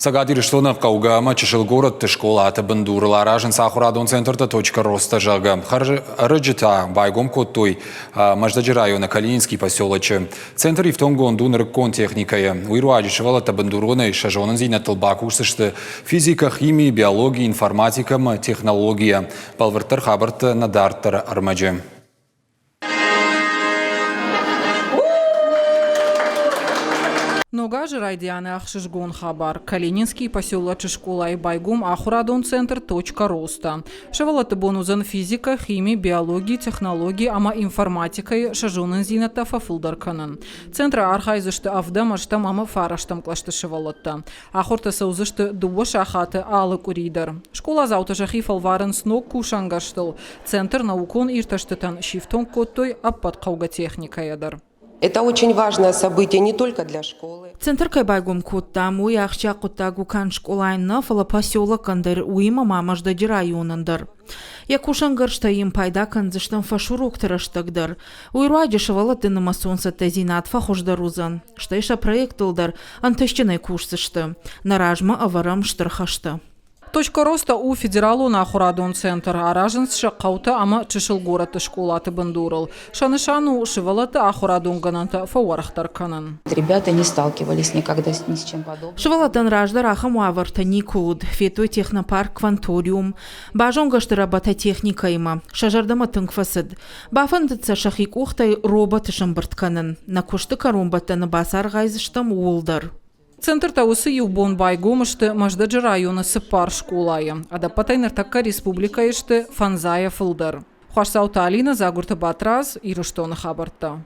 Цӕгат Ирыстоны хъӕугӕ ӕмӕ чысыл горӕтты скъолаты бындурыл аразынц ахуырадон центртӕ «Точка роста», зӕгъгӕ. Ӕрӕджы та байгом кодтой Мӕздӕджы районы Калининский поселочы. Центр ифтонггонд у нырыккон техникӕйӕ. Уый руаджы сывӕллӕттӕ бындуронӕй сӕ зонындзинӕдтыл бакусдзысты физикӕ, хими, биологи, информатикӕ ӕмӕ технологийӕ. Бӕлвырддӕр хабӕрттӕ нӕ дарддӕры ӕрмӕджы. Ног азы райдианы ӕхсызгон хабар. Калининский поселочы скъолайы байгом ахуырадон центр «Точка роста». Сывӕллӕтты бон уыдзӕн физикӕ, хими, биологи, технологи ӕмӕ информатикӕйы сӕ зонындзинӕдтӕ фӕфылдӕр кӕнын. Центры архайдзысты ӕвдӕм, ӕстӕм ӕмӕ фарӕстӕм кълӕсты сывӕллӕттӕ. Ахуыртӕ цӕудзысты дыууӕ сахаты алы къуыри дӕр. Скъоладзаутӕ сӕхи фӕлварынц ног кусӕнгӕрзтыл. Центр наукон иртӕстытӕн сифтонг кодтой ӕппӕт хъӕугӕ техникӕйӕ дӕр. Это очень важное событие не только для школы. Центр кӕй байгом кодтам, уый ахсджиаг хъуыддаг у канд скъолайӕн нӕ, фӕлӕ поселокӕн дӕр, уыимӕ ма Мӕздӕджы районӕн дӕр. Йӕ кусӕнгӕрзтӕй йын пайда кӕндзыстӕм фӕсурокты рӕстӕг дӕр. Уый руаджы сывӕллӕтты нымӕцон цӕттӕдзинад фӕхуыздӕр уыдзӕн, стӕй сӕ проекттыл дӕр ӕнтыстджынӕй кусдзысты. Нӕ размӕ ӕвӕрӕм стыр хӕстӕ. Точка роста у федералон ахуырадон центр. Аразынц сӕ хъӕутӕ ӕмӕ чысыл горӕтты скъолаты бындурыл. Сӕ нысан у сывӕллӕтты ахуырадон гӕнӕнтӕ фӕуӕрӕхдӕр кӕнын. Ребята не сталкивались никогда ни с чем подобным. Сывӕллӕттӕн раздӕр ахӕм уавӕртӕ никуы уыд. Федтой технопарк «Кванториум», базонгӕ сты робототехникӕимӕ. Сӕ зӕрдӕмӕ тынг фӕцыд. Бафӕндыд сӕ сӕхи къухтӕй роботы сӕмбырд кӕнын. Нӕ куысты кӕронбӕттӕны бацархайдзыстӕм ууыл дӕр. Центртӕ уыцы иу бон байгом сты Мӕздӕджы районы цыппар скъолайы. Ӕдӕппӕтӕй ныртӕккӕ республикӕйы сты фӕндзайӕ фылдӕр. Хуасдзауты Алинӕ, Дзагуырты Батрадз, Ирыстоны хабӕрттӕ.